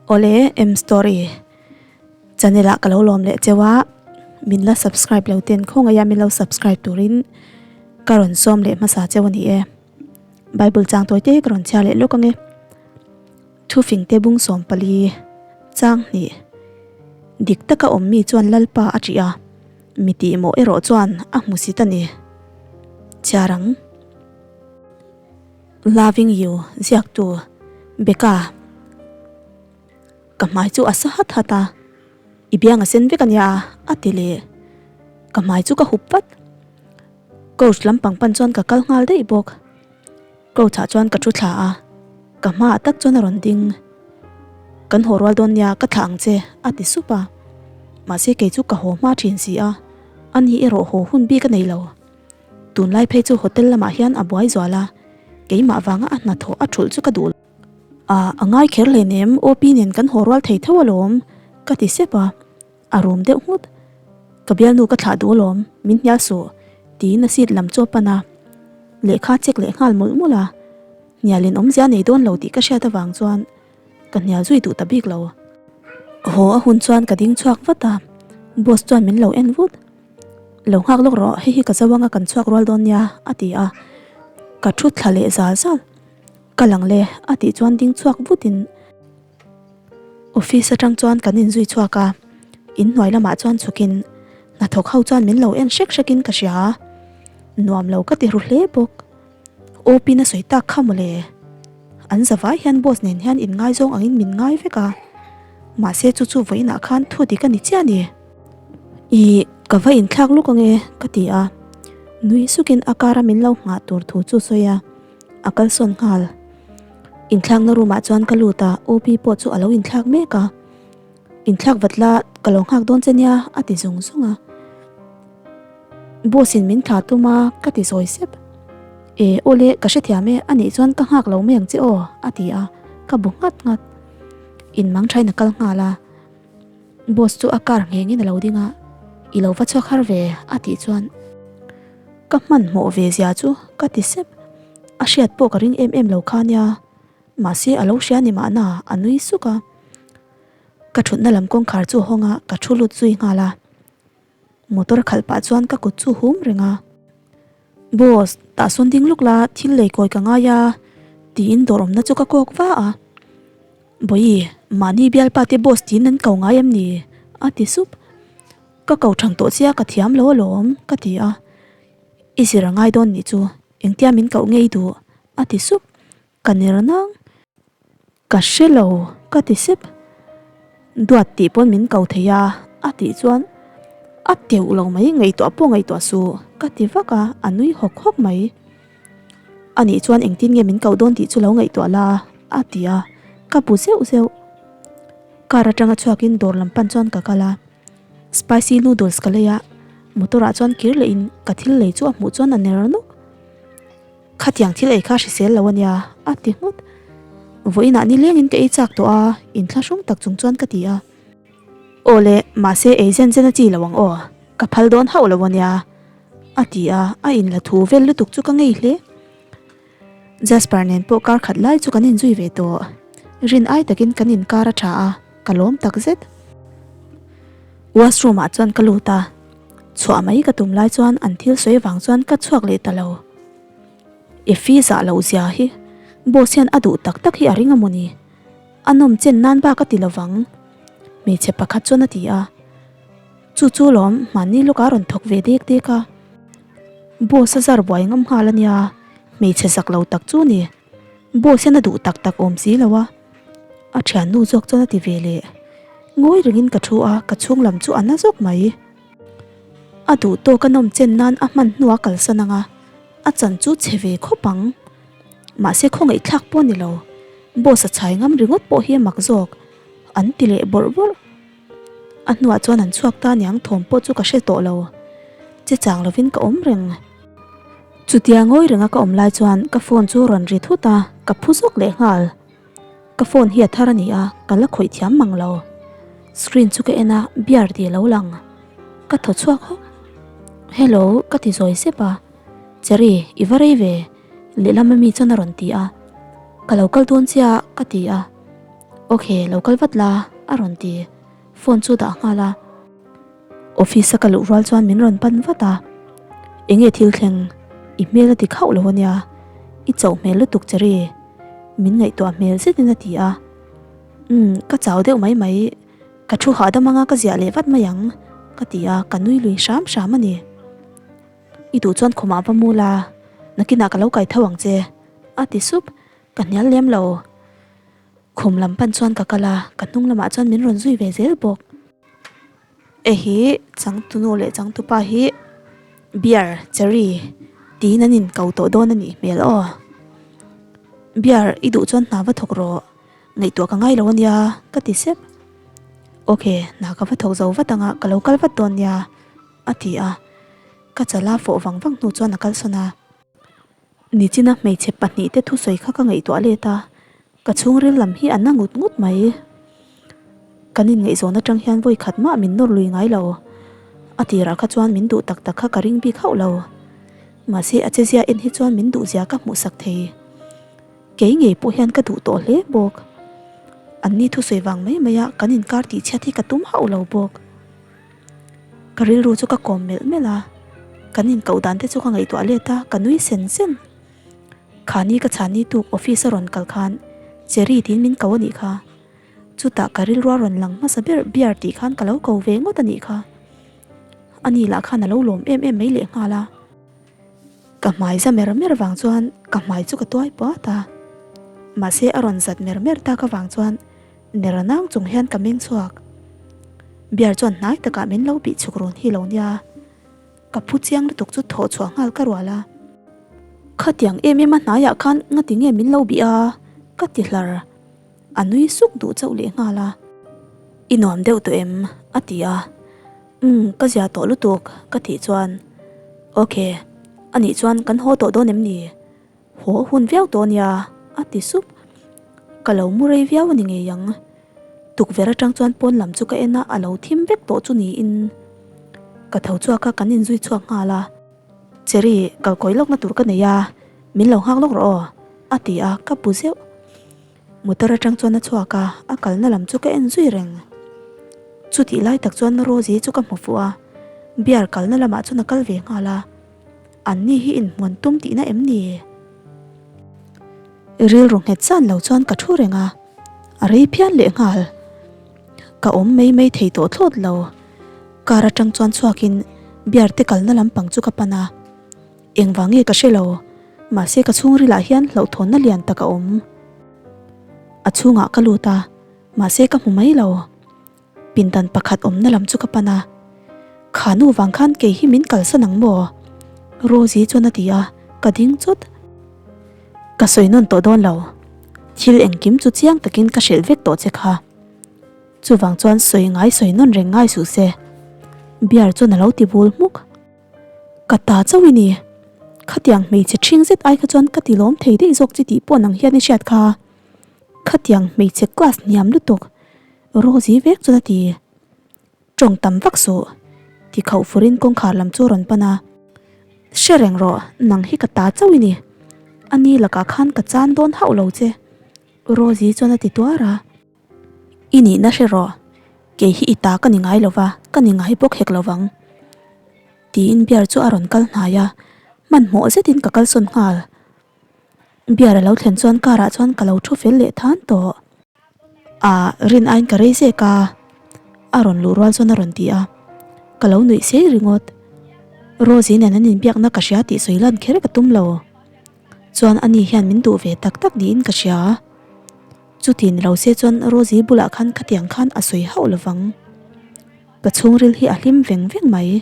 Awle M story channel ah ka lo lawm leh cheu a, min la subscribe lo ten khawngaih a min lo subscribe turin ka rawn sawm leh hmasa cheu a ni e. Bible chang tawi te ka rawn chhiar leh lawk ange. Thufing te bung 14 chang hnih dik taka awm mi chuan Lalpa a ṭih a, mi tihmawh erawh chuan a hmusit a ni. Chhiar ang. Loving you ziaktu Becca Ka hmai chu a sa hat hat a, I biang a sen vek a nia a ti leh. Ka hmai chu ka hup vat. Couch lampang pan chuan ka kal nghal daih bawk. Couch ah chuan ka thu thla a, ka hmaah tak chuan a rawn ding. Kan haw rual dawn nia ka thlah ang che a ti sup a. Mahse kei chu ka haw hma thin si a, ani erawh haw hun bik a nei lo. Tunlai phei chu hotel lamah hian a buai zual a, keimah vanga a hnathawh a thulh chu ka duh lo. A, a ngai kher hle nem, OP nen kan haw rual thei tho alawm, ka ti sep a, a rum deuh nghut. Ka bialnu ka thlah duh alawm, min hnial suh, tiin a seat lam chu a pan a, lehkha check leh nghal mawlh mawlh a, hnialin awmzia nei dawn lo tih ka hriat avang chuan Ka hnial zui duh ta bik lo. Haw a hun chuan ka ding chhuak vat a, boss chuan min lo en vut. Lo nghak lawk rawh, hei hi ka zo anga kan chhuak rual dawn nia, a ti a. Ka thu thla leh zal zal. Ka lang le, a tih chuan ding chhuak vutin office atang chuan kan inzui chhuak a, inhnuai lamah chuan chhukin hnathawk ho chuan min lo en hrek hrekin ka hria a, nuam lo ka ti ru hle bawk. Awpin a sawi tak kha mawle. An zavai hian boss nen hian inngaizawng angin min ngai vek a. Mahse chu chu vawiinah khan thu dik a ni chiah a ni. Ih, ka va inthlak lawk ange ka ti a. Nui sukin a car a min lo nghah tur thu chu sawi a, a kalsawn nghal. Inthlakna room ah chuan ka lut a, OP pawh chu a lo inthlak mek a. Inthlak vat la, ka lo nghak dawn che nia a ti zung zung a. Boss in min thlah tum a, ka ti sawi sep. E, awle, ka hrethiam e, anih chuan ka nghak lo mai ang che aw, a ti a, ka bu nghat nghat. In mang thain a kal nghal a, boss chu a car nghengin a lo ding a, I lo va chhuak har ve, a tih chuan ka hmanhmawh ve zia chu ka ti sep. A hriat pawh ka ring em em lo kha nia, mahse a lo hria ni mahna, a nui suk a. Ka thutna lam kawngkhar chu a hawng a, ka thu lut zui nghal a. Motor khalh pah chuan ka kut chu hum reng a. Boss, tah sawn ding luk la, thil lei kawi ka ngai a, tiin dawr awmna chu ka kawk va a. Bawihi, mahni bialpa te boss tiin an ko ngai em ni? a ti sup. Ka ko thang tawh chia ka thiam lo alawm, ka ti a. I zir a ngai dawn nih chu, engtia min koh ngei duh? a ti sup. Ka ner nang. Ka hre lo, ka ti sep. Duat tih pawn min ko thei a, a tih chuan a teuh lo mai, ngaihtuah pawh ngaihtuah suh, ka ti vak a, a nui hawk hawk mai. Anih chuan engtin nge min koh dawn tih chu lo ngaihtuah la, a ti a, ka bu zeuh zeuh. Car atanga chhuakin dawr lam pan chuan ka kal a, spicy noodles ka lei a, motor ah chuan kir lehin ka thil lei chu a hmuh chuan a ner nawk. Khatiang thil ei kha hrisel lo a nia, a ti nghut. Vawiinah nilengin ka ei chak tawh a, inthlahrung tak chung chuan ka ti a. Aw le, mahse ei zen zen a chi lo ang aw, ka phal dawn hauh lo a nia, a ti a, a inla thu vel lutuk chu ka ngei hle. Jasper nen pawh kar khat lai chu kan inzui ve tawh. Rin ai takin kan inkar a tha a, ka lawm tak zet. Washroom ah chuan ka lut a, chhuah mai ka tum lai chuan an thil sawi vang chuan ka chhuak leh ta lo. Effie zah loh zia hi boss hian a duh tak tak hi a ring a mawni? A nawm chen nan bak a ti lovang hmeichhe pakhat chuan a ti a. Chu chu lawm hmanni lawkah a rawn thawk ve dek dek a. Boss a zar buai ngam nghal a nia, hmeichhe zak lo tak chu ni. Boss hian a duh tak tak awm si lo a. A thiannu zawk chuan a ti ve leh. Ngawi rengin ka thu a, ka chhung lam chu a na zawk mai. A duh tawk a nawm chen nan a hman hnuah kalsan ang a, a chan chu chhe ve khawp ang. Mahse khawngaihthlak pawh a ni lo, boss a chhai ngam ringawt pawh hi a mak zawk, an ti leh bawrh bawrh. A hnuah chuan an chhuak ta niang thawm pawh chu ka hre tawh lo. Che chang lovin ka awm reng. Chutia ngawi renga ka awm lai chuan ka phone chu rawn ri thut a, ka phu zawk leh nghal. Ka phone hi a thar a ni a, ka la khawih thiam mang lo. Screen chu ka en a, beer tih a lo lang. Ka thaw chhuak hawk. Hello, ka ti zawi sep a. Cherry, i va rei ve, lehlam ami chuan a rawn ti a. Ka lo kal dawn chiah, ka ti a. Ok, lo kal vat la, a rawn ti. Phone chu dah nghal a. Office a ka luh rual chuan min rawn pan vat a. Enge thil thleng? I hmel a ti khauh lo ania. I chauh hmel lutuk che ri. Min ngaihtuah hmel zetin a ti a. Umm, ka chau deuh mai mai. Ka thu hahdam anga ka ziah leh vat mai ang, ka ti a, ka nui lui hram hram a ni. I duh chuan khumah va mu la, nakinah ka lo kai tho ang che, a ti sup. Ka hnial lem lo. Khum lam pan chuan ka kal a, ka hnung lamah chuan min rawn zui ve zel bawk. Ehi, changtunu leh changtupa hi beer, cherry tiin an inko tawh dawn a nih hmel aw. Beer i duh chuan hna va thawk rawh, ngaihtuah ka ngai lo a nia ka ti sep. Ok, hna ka va thawk zo vat ang a, ka lo kal vat dawn nia a ti a. Ka chala fawh vang vang hnu chuan a kalsawn a. Nichina hmeichhe pahnihte thusawi kha ka ngaihtuah let a, ka chhungril lam hi a na ngut ngut mai. Kan inngaihzawn atang hian vawi khat mah min nawr lui ngai lo. A tirah kha chuan min duh tak tak kha ka ring bik hauh lo. Mahse a chezia en hi chuan min duhzia ka hmuhsak thei. Kei ngei pawh hian ka duh tawh hle bawk. Anni thusawi vang mai maia kan inkar tihchhiat hi ka tum hauh lo bawk. Ka rilru chu ka kawm melh melh a, kan inkoh dan te chu ka ngaihtuah let a, ka nui sen sen. Khani ka chhani tuk office a rawn kal khan Cherry tiin min ko a nih kha. Chutah ka rilru a rawn lang hmasa ber beer tih khan ka lo ko ve ngawt a nih kha. Ani lah khan a lo lawm em em mai lehnghal a. Ka hmai za mer mer vang chuan ka hmai chu ka tuai puat a. Mahse a rawn zat mer mer tak avang chuan Nera nang chung hian ka meng chhuak. Beer chuan hnai takah min lo bih chhuk run hi lo nia. Ka phu chiang lutuk chu thawh chhuah nghal ka rual a. Khatiang em em a hnaiah khan ngati nge min lo bih a? Ka ti hlar. A nui suk duh chauh leh nghal a. I nuam deuh tawh em? A ti a. Umm, ka zia tawh lutuk ka tih chuan. Ok, anih chuan kan haw tawh dawn em ni? Haw hun viau tawh ania, a ti sup. Ka lo mu rei viau a ni ngei ang. Tukverh atang chuan pawn lam chu ka en a, a lo thim vek tawh chu niin. Ka tho chhuak a, kan inzui chhuak nghal a. Cherry, kalkawi lawkna tur ka nei a, min lo nghak lawk rawh aw, a ti a, ka bu zeuh. Motor atang chuan a chhuak a, a kalna lam chu ka en zui reng. Chutih lai tak chuan Rosie chu ka hmu fuh a, beer kalna lamah chuan a kal ve nghal a. Anni hi inhmuan tum tihna em ni? Rilru nghet zan lo chuan ka thu reng a, a rei phian leh nghal. Ka awm mai mai thei tawh thlawt lo. Car atang chuan chhuakin beer te kalna lampang chu ka pan a. Engvang nge ka hre lo, mahse ka chhungrilah hian hlauhthawnna lian tak a awm. A chhungah ka lut a, mahse ka hmu mai lo. Pindan pakhat awmna lam chu ka pan a, Kha nu vang khan kei hi min kalsan ang maw? Rosie chuan a ti a, ka ding chawt. Ka sawi nawn tawh dawn lo, thil engkim chu chiang takin ka hrilh vek tawh che kha. Chuvang chuan sawi ngai sawi nawn reng ngai suh se. Bear chuan a lo ti bul hmuk. Ka ta chauh i ni. Khatiang hmeichhe ṭhing zet ai kha chuan ka ti lawm thei daih zawk chi tih pawh nang hian i hriat kha. Khatiang hmeichhe class hniam lutuk Rosie vek chuan a ti. Tawng tam vak suh. Ti khauh furin kawngkhar lam chu a rawn pan a. Hre reng rawh, nang hi ka ta chauh i ni. A ni lakah khan ka chan dawn hauh lo che. Rosie chuan a ti tuar a. I nihna hre rawh, kei hi i ta ka ni ngai lo va, ka ni ngai bawk hek lo vang. Tiin beer chu a rawn kal hnai a, hmanhmawh zetin ka kalsawn nghal. Beer a lo thlen chuan car ah chuan ka lo thu fel leh than tawh. Ah, rin aiin ka rei zek a, a rawn luh rual chuan a rawn ti a, ka lo nuih sei ringawt. Rosie nen an inbiakna ka hria tih sawi lan kher ka tum lo. Chuan ani hian min duh ve tak tak niin ka hria. Chuti ni lo se chuan Rosie bulah khan khatiang khan a sawi hauh lo vang. Ka chhungril hi a hlim veng veng mai.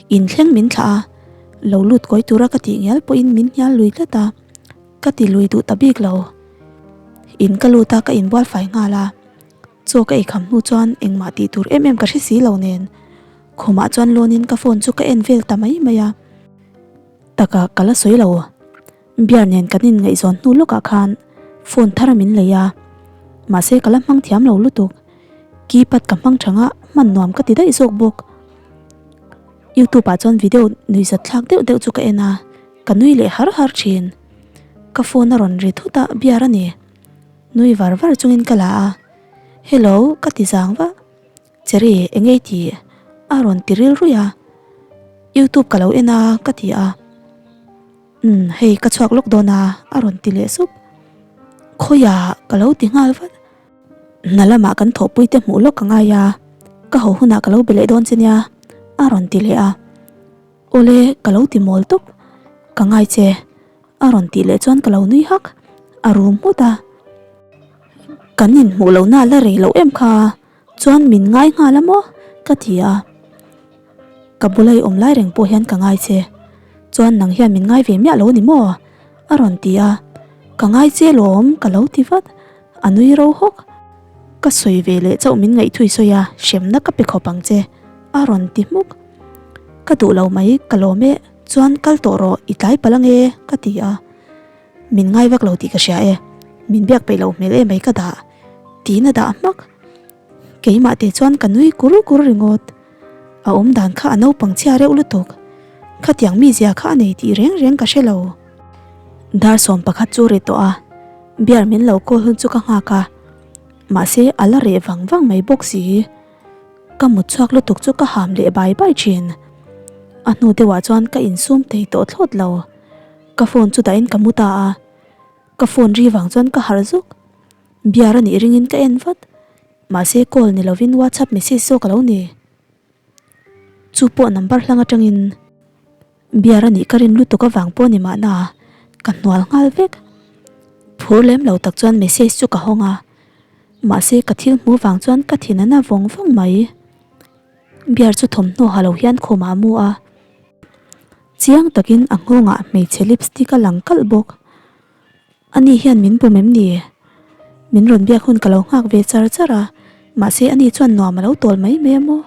Inthleng min thlah a, lo lut kawi tura ka tih ngial pawhin min hnial lui tlat a, ka ti lui duh ta bik lo. In ka lut a, ka inbual fai nghal a, chaw ka eikham hnu chuan engmah tih tur em em ka hre si lo nen khumah chuan lawnin ka phone chu ka en vel ta mai mai a. Taka ka la sawi lo. Beer nen kan inngaihzawn hnu lawkah khan phone thar min lei a, mahse ka la hmang thiam lo lutuk. Keypad ka hmang thang a, hman nuam ka ti daih zawk bawk. Youtube ah chuan video nuihzat thlak deuh deuh chu ka en a, ka nui leh har har thin. Ka phone a rawn ri thut a, beer a ni. Nui var var chungin ka la a, Hello ka ti zang vah. Cherry eng ei tih a rawn ti ril ruih a, YouTube ka lo en a ka ti a. Umm hei ka chhuak lawk dawn a a rawn ti leh sup. Khawiah ka lo ti nghal vat. Hna lamah kan thawhpui te hmuh lawk ka ngai a, ka haw hunah ka lo be leh dawn che nia a rawn ti leh a. Awle ka lo ti mawl tawp, ka ngai che a rawn tih leh chuan ka lo nui hak, a rum nghut a. Kan inhmuh lohna la rei loh em kha chuan min ngai nghal a maw ka ti a. Ka bula i awm lai reng pawh hian ka ngai che, chuan nang hian min ngai ve miah lo ni maw? a rawn ti a, ka ngai che lawm ka lo ti vat, a nui ro hawk. Ka sawi ve leh chauh min ngaihthui sawi a, hremna ka pe khawp ang che a rawn ti hmuk. Ka duh lo mai ka lawm e, chuan kal tawh rawh i tlai palh ange ka ti a. Min ngai vak lo tih ka hria e, min biak peih loh hmel emai ka dah tiin a dah hmak. Keimah te chuan ka nui kur kur ringawt. A awm dan kha a naupang chhia reuh lutuk. Khatiang mizia kha a nei tih reng reng ka hre lo. Dar 11 chu ri tawh a, beer min lo call hun chu ka nghak a, mahse a la reh vang vang mai bawk si. Ka mut chhuak lutuk chu ka ham leh bai bai thin. A hnu deuhah chuan ka insum thei tawh thlawt lo. Ka phone chu dahin ka mu ta a, ka phone ri vang chuan ka harh zuk. Beer a nih ringin ka en vat, mahse call ni lovin WhatsApp message zawk a lo ni. Chu pawh number hlang atangin beer a nih ka rin lutuk avang pawh ni mahna ka hnual nghal vek. Phur lem lo tak chuan message chu ka hawng a, mahse ka thil hmuh vang chuan ka thin a na vawng vawng mai. Beer chu thawmhnaw ha lo hian khawmah a mu a, chiang takin a nghawngah hmeichhe lipstick a lang kalh bawk. Ani hian min bum em ni? Min rawn biak hun ka lo nghak ve char char a, mahse ani chuan nuam a lo tawl mai mai a maw?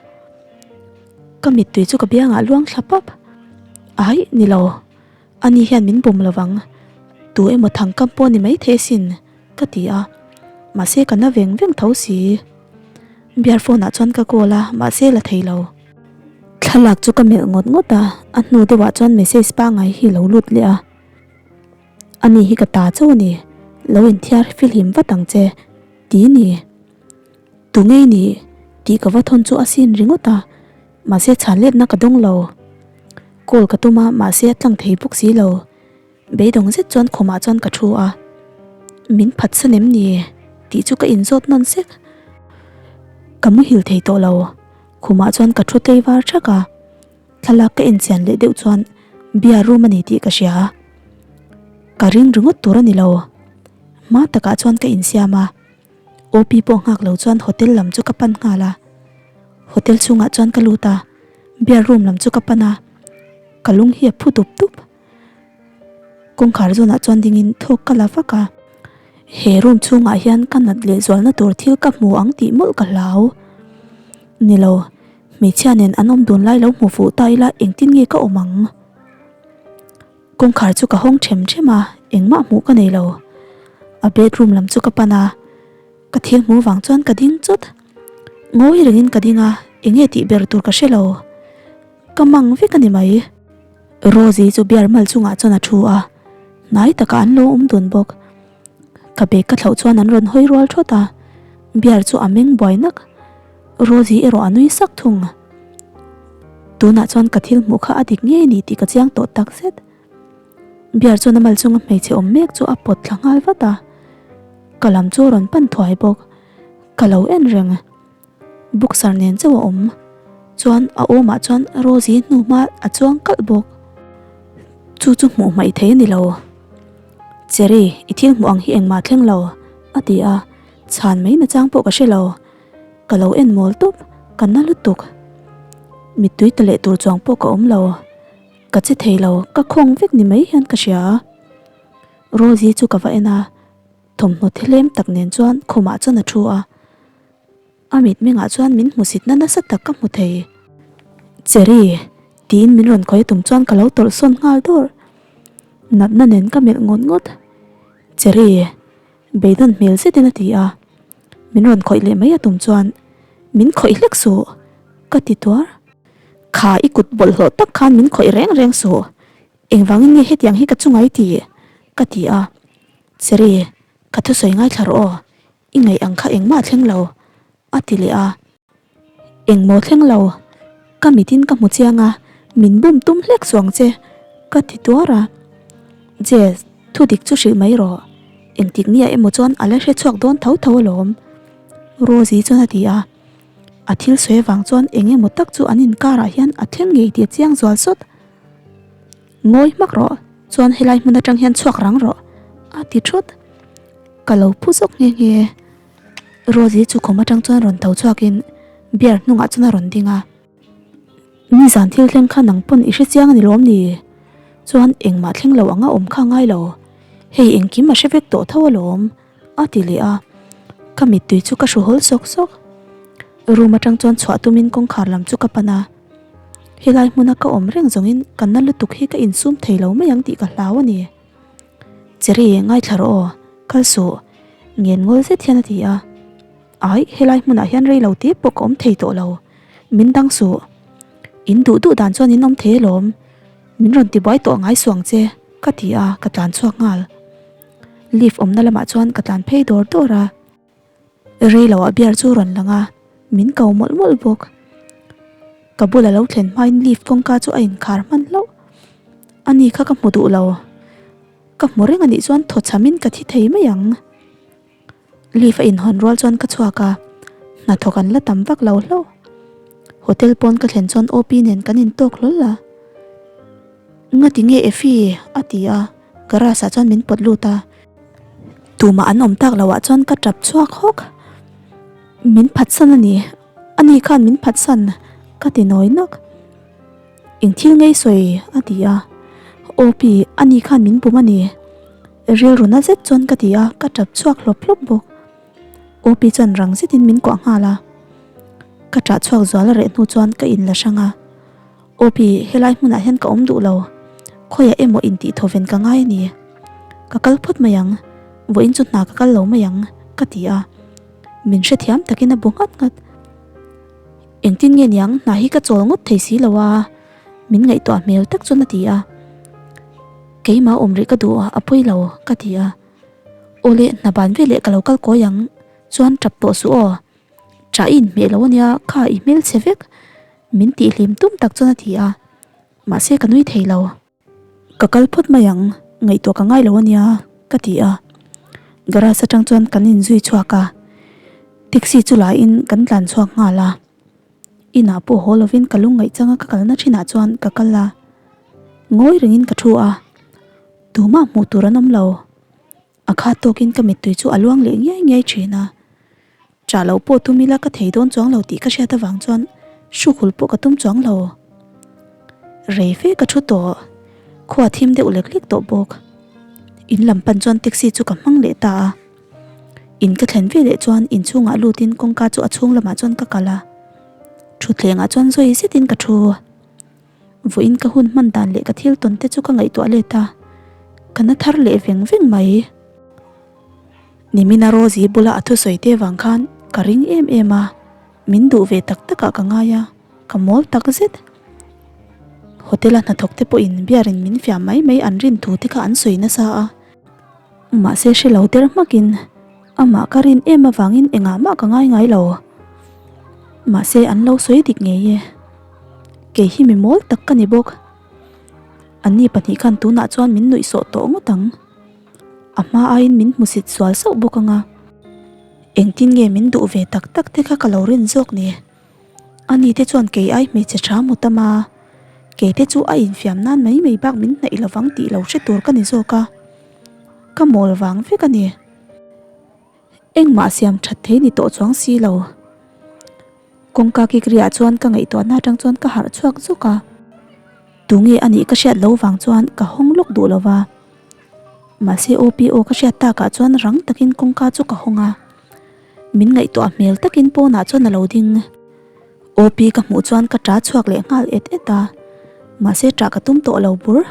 Ka mittui chu ka biangah luang thla pap. Aih, ni lo. Ani hian min bum lo vang. Tu emaw thangkam pawh ni mai thei asin, ka ti a. Mahse ka na veng veng tho si. Biar phone ah chuan ka call a, mahse la thei lo. Thlalak chu ka melh ngawt ngawt a, a hnu deuhah chuan message pangngai hi lo lut leh a. Ani hi ka ta chauh a ni, lo inthiar fihlim vat ang che, ti ni. Tu ngei ni tih ka va thawn chu a sin ringawt a, mahse chhan letna ka dawng lo. Call ka tum a, mahse a tlang thei bawk si lo. Beidawng zet chuan khumah chuan ka thu a, Min phatsan em ni? tih chu ka inzawt nawn sek. Ka muhil thei tawh lo, khumah chuan ka thu tlei var thak a. Thlalak ka enchian leh deuh chuan beer room a ni tih ka hria a, ka ring ringawt tur a ni lo. Hma takah chuan ka insiam a, OP pawh nghak lo chuan hotel lam chu ka pan nghal a. Hotel chhungah chuan ka lut a, beer room lam chu ka pan a, ka lung hi a phu dup dup. Kawngkhar zawnah chuan dingin thawk ka la vak a, he room chhungah hian ka nat leh zualna tur thil ka hmu ang tih mawlh ka hlau. Ni lo, hmeichhia nen an awm dun lai lo hmu fuh ta ila engtin nge ka awm ang? Kawngkhar chu ka hawng them them a, engmah hmuh ka nei lo. A bedroom lam chu ka pan a, ka thil hmuh vang chuan ka ding chawt. Ngawi rengin ka ding a, enge tih ber tur ka hre lo. Ka mang vek a ni mai. Rosie chu beer mal chungah chuan a thu a, hnai takah an lo awm dun bawk. Ka bag ka thlauh chuan an rawn hawi rual thawt a, beer chu a meng buai nak. Rosie erawh a nui sak thung. Tunah chuan ka thil hmuh kha a dik ngei ni tih ka chiang tawh tak zet. Beer chuan a mal chunga hmeichhe awm mek chu a pawt thla nghal vat a, ka lam chu a rawn pan thuai bawk. Ka lo en reng. Boxer nen chauh a awm. Chuan a awmah chuan Rosie hnu hma a chuang kalh bawk. Chu chu hmuh hmaih thei a ni lo. Cherry, i thil hmuh ang hi engmah thleng lo, a ti a. Chhan mai nachang pawh ka hre lo. Ka lo en mawl tawp, ka na lutuk. Mittui ta leh tur chuang pawh ka awm lo. Ka che thei lo, ka khawng vek ni mai hian ka hria. Rosie chu ka va en a, thawmhnaw thelem tak nen chuan khumah chuan a thu a. A mitmengah chuan min hmusitna nasa tak ka hmu thei. Cherry, tiin min rawn khawi tum chuan ka lo tawlh sawn nghal dawr. Natna nen ka melh ngawt ngawt. Cherry, beidawn hmel zetin a ti a. Min rawn khawih leh mai a tum chuan, Min khawih hlek suh, ka ti tuar. Kha i kut bawlhhlawh tak khan min khawih reng reng suh. Engvangin nge hetiang hi ka chungai ti? ka ti a. Cherry. Ka thusawi ngaithla rawh aw, i ngaih ang kha engmah a thleng lo, a ti leh a. Engmaw thleng lo, ka mitin ka hmu chiang a, min bum tum hlek suang che, ka ti tuar a. Jess, thu dik chu hrilh mai rawh, engtik nia emaw chuan a la hre chhuak dawn tho tho alawm, Rosie chuan a ti a. A thil sawi avang chuan eng emaw tak chu an inkarah hian a thleng ngei tih a chiang zual sawt. Ngawi hmak rawh, chuan helai hmun atang hian chhuak rang rawh, a ti thawt. Ka lo phu zawk nghe nghe. Rosie chu khum atang chuan rawn tho chhuakin beer hnungah chuan a rawn ding a. Nizan thil thleng kha nang pawn i hre chiang a ni lawm ni? Chuan engmah thleng lo anga awm kha ngai lo. Hei engkim a hre vek tawh tho alawm, a ti leh a. Ka mittui chu ka hru hawl sawk sawk. Room atang chuan chhuah tumin kawngkhar lam chu ka pan a. Helai hmuna ka awm reng zawngin ka na lutuk hi ka insum thei lo mai ang tih ka hlau a ni. Cherry, ngaithla rawh aw, kal suh, ngen ngawl zet hian a ti a. Ai, helai hmunah hian rei lo te pawh ka awm thei tawh lo, min dang suh. In duh duh dan chuan in awm thei alawm, min rawn tibuai tawh ngai suang che, ka ti a, ka tlan chhuak nghal. Lift awmna lamah chuan ka tlan phei dawr dawr a. Rei loah beer chu rawn lang a, min ko mawlh mawlh bawk. Ka bula lo thlen hmain lift kawngka chu a inkhar hman hlauh. Ani kha ka hmu duh lo. Ka hmu reng anih chuan thaw chhamin ka thi thei mai ang. Lift a inhawn rual chuan ka chhuak a, hnathawk an la tam vak lo hlauh. Hotel pawn ka thlen chuan OP nen kan intawk hlawl a. Ngati nge Effie? a ti a. Garage ah chuan min pawt lut a, tumah an awm tak loh ah chuan ka tap chhuak hawk. Min phatsan a ni, ani khan min phatsan ka ti nawi nak. Eng thil ngei sawi a ti a, aw pi ani khan min bum a ni, rilru na zet chuan ka ti a, ka tap chhuak hlawp hlawp bawk. Aw pi chuan rang zetin min kuah nghal a, ka tah chhuak zual a reh hnu chuan ka inla hrang a. Aw pi, helai hmunah hian ka awm duh lo. Khawiah emaw intih thawven ka ngai a ni. Ka kal phawt mai ang, vawiin chu hna ka kal lo mai ang, ka ti a. Min hrethiam takin a bu nghat nghat. Engtin nge niang, hna hi ka chawl ngawt thei si lo a, min ngaihtuah hmel tak chuan a ti a. Keimah awm rih ka duh a, a pawi lo, ka ti a. Aw le, hna ban veleh ka lo kal kawi ang, chuan tap tawh suh aw. Tah i inhmeh lo ania, kha i hmelchhe vek. Min tihhlim tum tak chuan a ti a, mahse ka nui thei lo. Ka kal phawt mai ang, ngaihtuah ka ngai lo ania, ka ti a. Garage atang chuan kan inzui chhuak a, taxi chu la in kan tlan chhuak nghal a. Inah pawh haw lovin ka lungngaih changa ka kalna thinah chuan ka kal a, ngawi rengin ka thu a, tumah hmuh tur an awm lo. A khat tawkin ka mittui chu a luang leh ngiai ngiai thin a. Chah loh pawh tum ila ka thei dawn chuang lo tih ka hriat avang chuan hrukhul pawh ka tum chuang lo. Rei fe ka thu tawh, khua thim deuh lek lek tawh bawk. In lam pan chuan taxi chu ka hmang leh ta a. In ka thlen ve leh chuan inchhungah lutin kawngka chu a chhung lamah chuan ka kal a. Thutthlengah chuan zawi zetin ka thu. Vawiin ka hun hman dan leh ka thil tawn te chu ka ngaihtuah let a, ka na thar leh veng veng mai. Nimina Rosie bula a thusawi te vang khan ka ring em em a, min duh ve tak takah ka ngai a, ka mawl tak zet. Hotel a hnathawk te pawhin biarin min fiah mai mai an rin thu te kha an sawi nasa a, mahse hre lo der hmakin amah ka rin em avangin engah mah ka ngai ngai lo. Mahse an lo sawi dik ngei e. Kei hi mi mawl tak ka ni bawk. Anni pahnih khan tunah chuan min nuih sawh tawh ngawt ang. A hma aiin min hmusit sual sauh bawk ang a. Engtin nge min duh ve tak tak te kha ka lo rin zawk ni. Ani te chuan kei ai hmeichhe tha mu tam a, kei te chu a infiam nan mai mai bak min hnaih lovang tih lo hre tur ka ni zawk a. Ka mawl vang vek a ni. Engmah siam that thei ni tawh chuang si lo. Kawngka kik riah chuan ka ngaihtuahna atang chuan ka harh chhuak zawk a. Tunge a nih ka hriat lo vang chuan ka hawng lawk duh lo va. Mahse OPO ka hriat takah chuan rang takin kawngka chu ka hawng a. Min ngaihtuah hmel takin pawnah chuan a lo ding. OP ka hmuh chuan ka ta chhuak leh nghal et et a. Mahse tah ka tum tawh lo bur.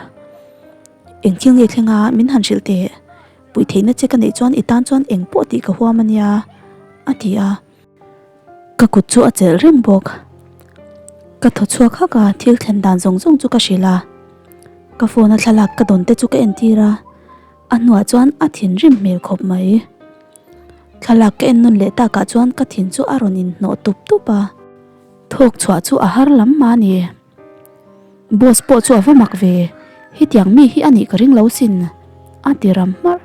Eng thil nge thleng a min han hrilh teh. Puih theihna che ka neih chuan i tan chuan eng pawh tih ka huam a nia, a ti a. Ka kut chu a chelh reng bawk. Ka thaw chhuak hak a, thil thlen dan zawng zawng chu ka hrilh a. Ka phone a thlalak ka dawn te chu ka entir a, a hnuah chuan a thinrim hmel khawp mai. Thlalak ka en nawn leh takah chuan ka thin chu a rawn inhnawh tup tup a, thawk chhuah chu a har lam mah a ni. Boss pawh chu a va mak ve, hetiang mi hi a nih ka ring lo sin, a ti ram hmarh.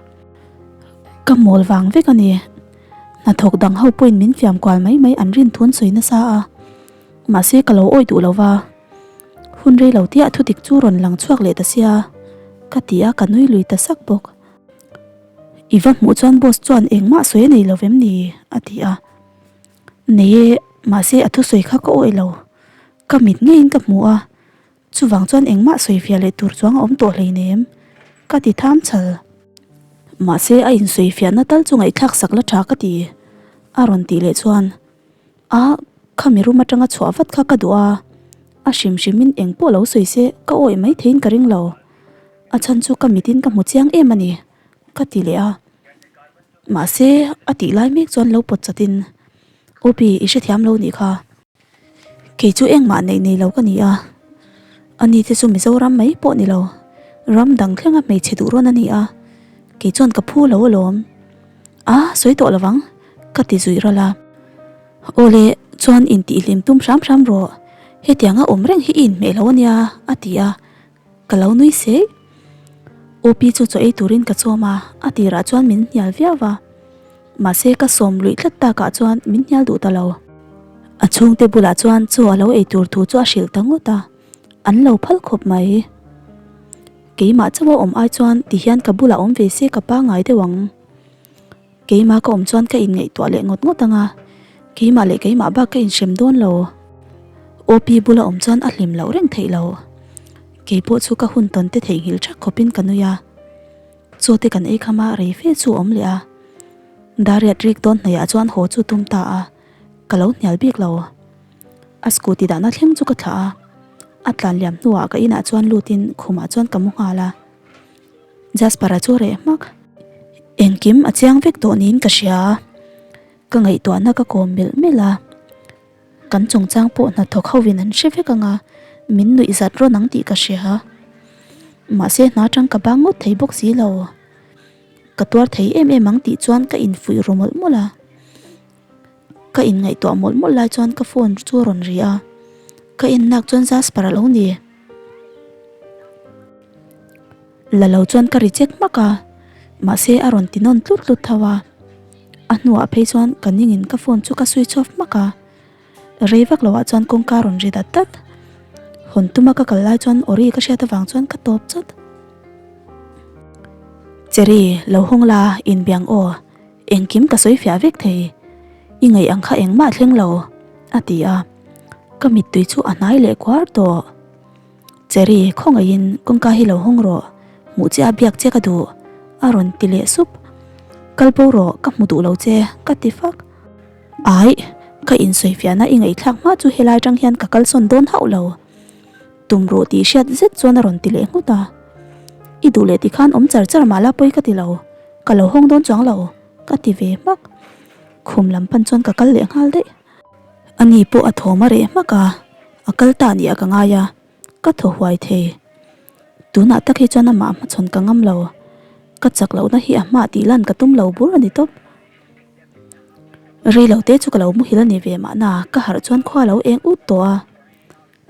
Ka mawl vang vek a ni. Hnathawk dang ho pawhin min fiam kual mai mai an rin thun sawi nasa a, mahse ka lo awih duh lo va. Hun rei lo tih ah thudik chu rawn lang chhuak leh ta sia, ka ti a ka nui lui ta sak bawk. I va hmuh chuan boss chuan engmah sawi a nei lo vem ni? a ti a. Nei e, mahse a thusawi kha ka awih lo. Ka mit ngeiin ka hmu a, chuvang chuan engmah sawi fiah leh tur chuang a awm tawh hleinem, ka ti tham chhal. Mahse a insawi fiahna tal chu ngaihthlak sak la tha ka ti, a rawn tih leh chuan, A, khami room atanga chhuah vat kha ka duh a, a hrim hrimin eng pawh lo sawi se ka awih mai theiin ka ring lo. A chhan chu ka mitin ka hmu chiang em a ni, ka ti leh a. Mahse, a tih lai mek chuan lo pawt chatin, Opi, i hrethiam lo nih kha. Kei chu engmah neih nei lo ka ni a, ani te chu Mizoram mai pawh ni lo, ram dang thlenga hmeichhe duh rawn a ni a, kei chuan ka phu lo alawm. A, sawi tawh lovang, ka ti zuih ral a. Awle, chuan intihhlim tum hram hram rawh, hetianga awm reng hi i inhmeh lo ania, a ti a. Ka lo nui sei. Opi chu chaw ei turin ka chawm a, a tirah chuan min hnial viau va. Mahse ka sawm luih tlat takah chuan min hnial duh ta lo. A chhungte bulah chuan chaw a lo ei tur thu chu a hrilh ta ngawt a, an lo phal khawp mai. Keimah chauh a awm ai chuan tihian ka bulah awm ve se ka pangngai deuh ang. Keimah ka awm chuan ka inngaihtuah leh ngawt ngawt ang a, keimah leh keimah bak ka inhrem dawn lo. OP bula awm chuan a hlim loh reng theih lo. Kei pawh chu ka hun tawn te theihnghilh thak khawpin ka nui a. Chaw te kan ei kham a, rei fe chu a awm leh a. Dariat rik dawn hnaihah chuan haw chu tum ta a, ka lo hnial bik lo. A scooty dahna thleng chu ka thlah a, a tlan liam hnuah ka inah chuan lutin khumah chuan ka mu nghal a. Jasper-a chu reh hmak. Engkim a chiang vek tawh niin ka hria. Ka ngaihtuahna ka kawm melh melh a. Kan chungchang pawh hnathawk hovin an hre vek ang a, min nuih zat rawn ang tih ka hria. Mahse hna tang ka bang ngawt thei bawk si lo. Ka tuar thei em em ang tih chuan ka infuih ru mawlh mawlh a. Ka inngaihtuah mawlh mawlh lai chuan ka phone chu a rawn ri a, ka en nak chuan Jasper a lo ni. La lo chuan ka ri chek hmak a, mahse a rawn ti nawn tlut tlut tho a. A hnuah phei chuan ka ningin ka phone chu ka switch off hmak a, rei vak loah chuan kawngka a rawn ri dat dat. Hawn tuma ka kal lai chuan Ori ka hriat avang chuan ka tawp chawt. Cherry, lo hawng la, inbiang aw. Engkim ka sawi fiah vek thei, i ngaih ang kha engmah thleng lo, a ti a. Ka mittui chu a hnai leh kuar tawh. Cherry, khawngaihin kawngka hi lo hawng rawh, hmuh che a biak che ka duh, a rawn ti leh sup. Kal bo rawh, ka hmu duh lo che, ka ti fak. Aih, ka insawi fiahna i ngaihthlak hma chu helai tang hian ka kalsawn dawn hauh lo. Tum ruh tih hriat zet chuan a rawn ti leh nghut a. I duh leh tikhan awm char char mah la pawi ka ti lo. Ka lo hawng dawn chuang lo, ka ti ve hmak. Khum lam pan chuan ka kal leh nghal daih. Ani pawh a thawm a reh hmak a, a kal ta nih a ka ngai a, ka thaw huai thei. Tunah tak hi chuan amah hmachhawn ka ngam lo. Ka chak lohna hi a hmah tih lan ka tum lo bur a ni tawp. Rei lo te chu ka lo muhil a ni ve mahna ka harh chuan khua lo eng ut tawh a.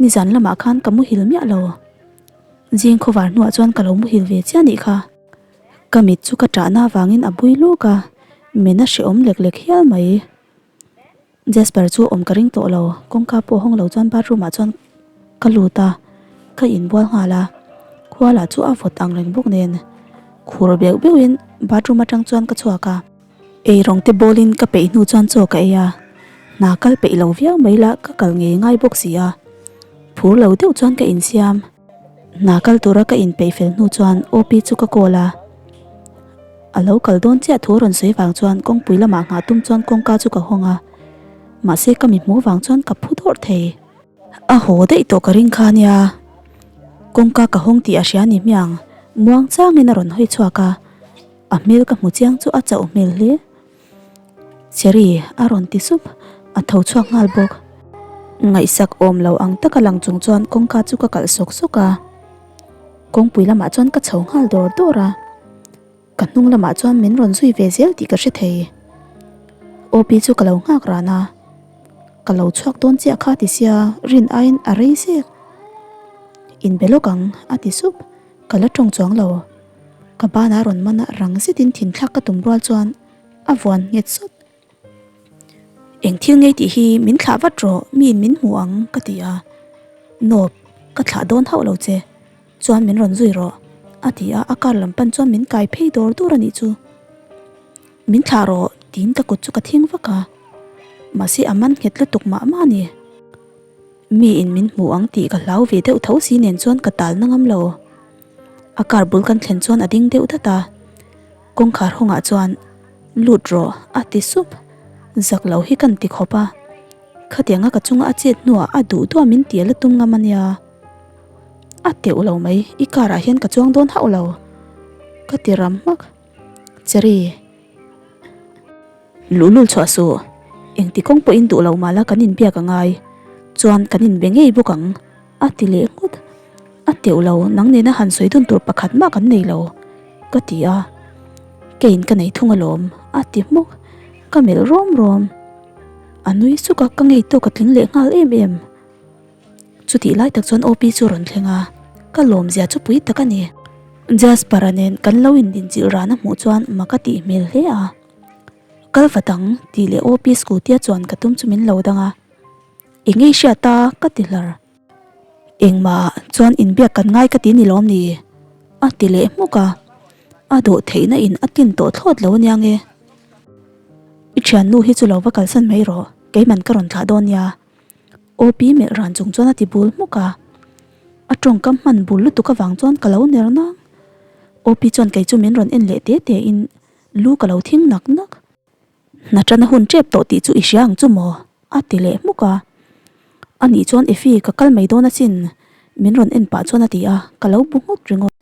Nizan lamah khan ka muhil miah lo. Zing khawvar hnuah chuan ka lo muhil ve chiah nih kha. Ka mit chu ka ṭahna avangin a bui luk a, men a hrehawm lek lek hial mai. Jasper chu awm ka ring tawh lo, kawngka pawh hawng lo chuan bathroom ah chuan ka lut a, ka inbual nghal a. Khua lah chu a vawt ang reng bawk nen khur beuh beuhin bathroom atang chuan ka chhuak a. Eirawng te bawlin ka peih hnu chuan chaw ka ei a, hna kal peih lo viau mai la ka kal ngei ngai bawk si a, phur lo deuh chuan ka insiam. Hna kal tura ka inpeih fel hnu chuan OP chu ka call a, a lo kal dawn chiah thu a rawn sawi vang chuan kawngpui lamah nghah tum chuan kawngka chu ka hawng a, mahse ka mi hmuh vang chuan ka phu dawrh thei. A haw daih tawh ka ring kha nia, kawngka ka hawng tih a hria ni hmiang, muang changin a rawn hawi chhuak a. A hmel ka hmu chiang chu a chauh hmel hle. Cherry a rawn ti sup, a tho chhuak nghal bawk. Ngaihsak awm lo ang taka lang chung chuan kawngka chu ka kalh sawk sawk a. Kawngpui lamah chuan ka chho nghal dawr dawr a. Ka hnung lamah chuan min rawn zui ve zel tih ka hre thei. Opi chu ka lo nghak ran a, ka lo chhuak dawn chiah kha ti sia rin aiin a rei zek. Inbe lawk ang a ti sup, ka la tawng chuang lo. Ka banah rawn man a rang zetin thinthlak ka tum rual chuan a vuan nghet sawt. Eng thil ngei tih hi min thlah vat rawh miin min hmu ang ka ti a, Nope, ka thlah dawn hauh lo che, chuan min rawn zui rawh a ti a, a car lam pan chuan min kai phei dawr dawr a nih chu. Min thlah rawh tiin ka kut chu ka thing vak a, mahse a man nghet lutuk mah mah a ni. Miin min hmu ang tih ka hlau ve deuh tho si nen chuan ka tal na ngam lo. A car bul kan thlen chuan a ding deuh dat a, kawngkhar hawngah chuan Lut rawh a ti sup. Zak lo hi kan ti khawp a, khatianga ka chunga a chet hnuah a duh duah min ti a la tum ngam a nia. A teuh lo mai, i car ah hian ka chuang dawn hauh lo ka ti ram hmak. Cherry. Luhlul chhuah suh, engti kawng pawhin duh lo mahla kan inbiak a ngai, chuan kan inbe ngei bawk ang a ti leh nghut. A teuh lo, nang nena han sawi dun tur pakhat mah kan nei lo ka ti a, keiin ka nei thung alawm a ti hmuk, ka melh rawm rawm. A nui suk a, ka ngei tawk a tling leh nghal em em. Chutih lai tak chuan OP chu rawn thleng a, ka lawmzia chu pui tak a ni. Jasper-a nen kan lo indinchilh ran a hmuh chuan mak a tih hmel hle a. Kal vat ang tih leh OP scooty-a chuan ka tum chu min lo dang a, Eng ngei hriat a? ka ti hlar. Engmah chuan inbiak kan ngai ka ti ni lawm ni? a ti leh hmuk a, a dawh theihna in a tlin tawh thlawt lo ania nge. I thiannu hi chu lo va kalsan mai rawh, keiman ka rawn thlah dawn nia. OP melh ran chung chuan a ti bul hmuk a, a tawngkam hman bul lutuk avang chuan ka lo ner nang. OP chuan kei chu min rawn en leh te te in lu ka lo thing nak nak. Hna tana hun tep tawh tih chu i hria ang chu maw? a ti leh hmuk a. Anih chuan Effie ka kal mai dawn asin min rawn en pah chuan a ti a, ka lo bu nghut ringawt.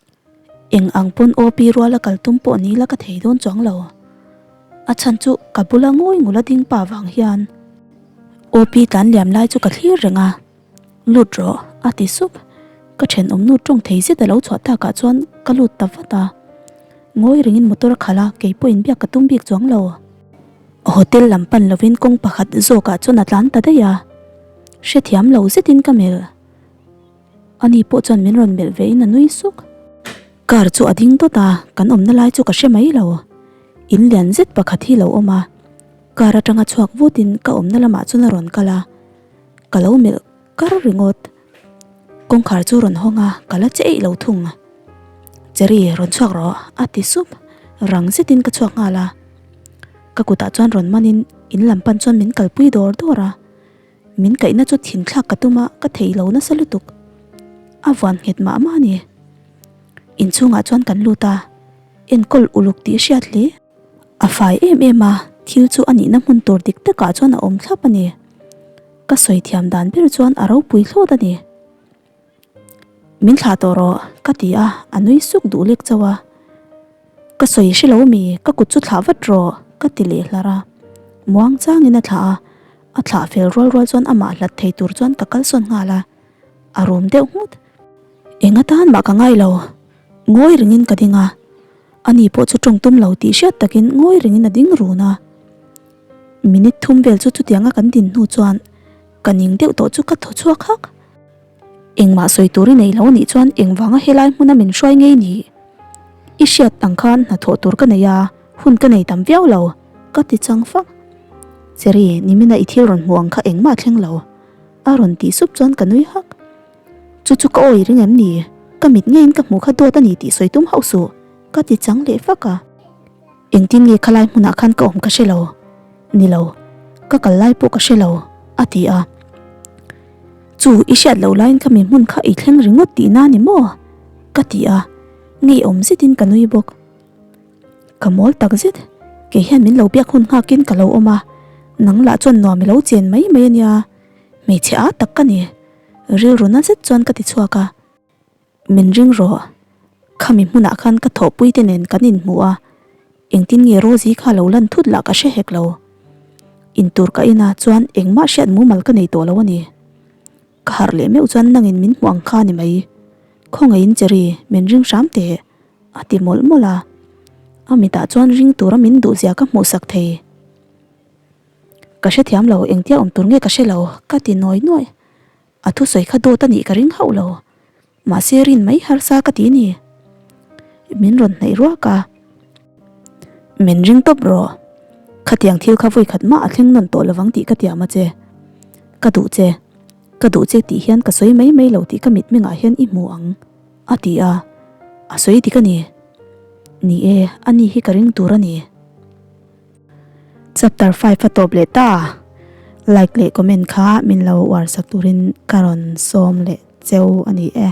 Eng ang pawn OP ruala kal tum pawh ni la ka thei dawn chuang lo. A chhan chu ka bula ngawi ngula ding pa vang hian OP tlan liam lai chu ka thlir reng a, Lut rawh a ti sup. Ka thenawm nu tawng thei zet a lo chhuah takah chuan ka lut ta vat a. Ngawi rengin motor a khalh a, kei pawhin biak ka tum bik chuang lo. Hotel lam pan lovin kawng pakhat zawkah chuan a tlan ta daih a, hrethiam lo zetin ka melh. Ani pawh chuan min rawn melh ve in a nui suk. Car chu a ding dawt a, kan awmna lai chu ka hre mai lo. In lian zet pakhat hi lo awm a, car atanga chhuak vutin ka awmna lamah chuan a rawn kal a, ka lo melh kar ringawt. Kawngkhar chu rawn hawng a, ka la che eih lo thung. Cherry, rawn chhuak rawh, a ti sup. Rang zetin ka chhuak nghal a. Ka kutah chuan rawn manin in lam pan chuan min kalpui dawr dawr a. Min kaihna chu thinthlak ka tum a, ka thei lo nasa lutuk. A vuan nghet mah mah a ni. Inchhungah chuan kan lut a, enkawl uluk tih hriat hle. A fai em em a, thil chu a nihna hmun tur dik takah chuan a awm thlap a ni. Ka sawi thiam dan ber chuan a ropui thlawt a ni. Min thlah tawh rawh, ka ti a, a nui suk duh lek chauh a. Ka sawi hre lo mi, ka kut chu thlah vat rawh, ka ti leh hlar a. Muang changin a thlah a, a thlah fel rual rual chuan amah hlat thei tur chuan ka kalsawn nghal a, a rum deuh nghut. Eng atan mah ka ngai lo, ngawi ringin ka ding a, ani pawh chu tawng tum lo tih hriat takin ngawi ringin a ding run a. Minute thum vel chu chutianga kan din hnu chuan ka ning deuh tawh chu ka thaw chhuak hak. Engmah sawi tur i nei lo anih chuan engvanga helai hmuna min hruai ngei ni? I hriat ang khan hnathawh tur ka nei a, hun ka nei tam viau lo, ka ti chang fak. Cherry, nimina i thil rawn hmuh ang kha engmah thleng lo, a rawn tih sup chuan ka nui hak. Chu chu ka awi ring em ni? Ka mit ngeiin ka hmuh kha dawt a ni tih sawi tum hauh suh, ka ti chang leh fak a. Engtin nge khalai hmunah khan ka awm ka hre lo? Ni lo, ka kal lai pawh ka hre lo, a ti a. Chu i hriat loh laiin ka mi hmun kha i thleng ringawt tihna ni maw? Ka ti a, ngeiawm zetin ka nui bawk. Ka mawl tak zet, kei hian min lo biak hun nghakin ka lo awm a, nang lah chuan nuam i lo chen mai mai a nia, hmeichhe â tak ka ni, rilru na zet chuan ka ti chhuak a. Min ring rawh, khami hmunah khan ka thawhpui te nen kan inhmu a, engtin nge Rosie kha lo lan thut lah ka hre hek lo. Intur ka ina chuan engmah hriat mumal ka nei tawh lo a ni. Ka harh leh meuh chuan nangin min hmuh ang kha ni mai. Khawngaihin Cherry, min ring hram teh, a ti mawlh mawlh a. A mitah chuan ring tura min duhzia ka hmuhsak thei. Ka hrethiam lo, engtia awm tur nge ka hre lo, ka ti nawi nuaih. A thusawi kha dawt a nih ka ring hauh lo. Mahse rin mai harsa ka ti ni. Min rawn hnaih ruak a. Min ring tawp rawh. Khatiang thil kha vawi khat mah a thleng nawn tawh lovang tih ka tiam a che. Ka duh che. Ka duh che tih hian ka sawi mai mai lo tih ka mitmengah hian i hmu ang, a ti a. A sawi dik a ni. Ni e, ani hi ka ring tur a ni. Chapter 5 a tawp leh ta. Like leh comment kha min lo uar sak turin ka rawn sawm leh cheu a ni e.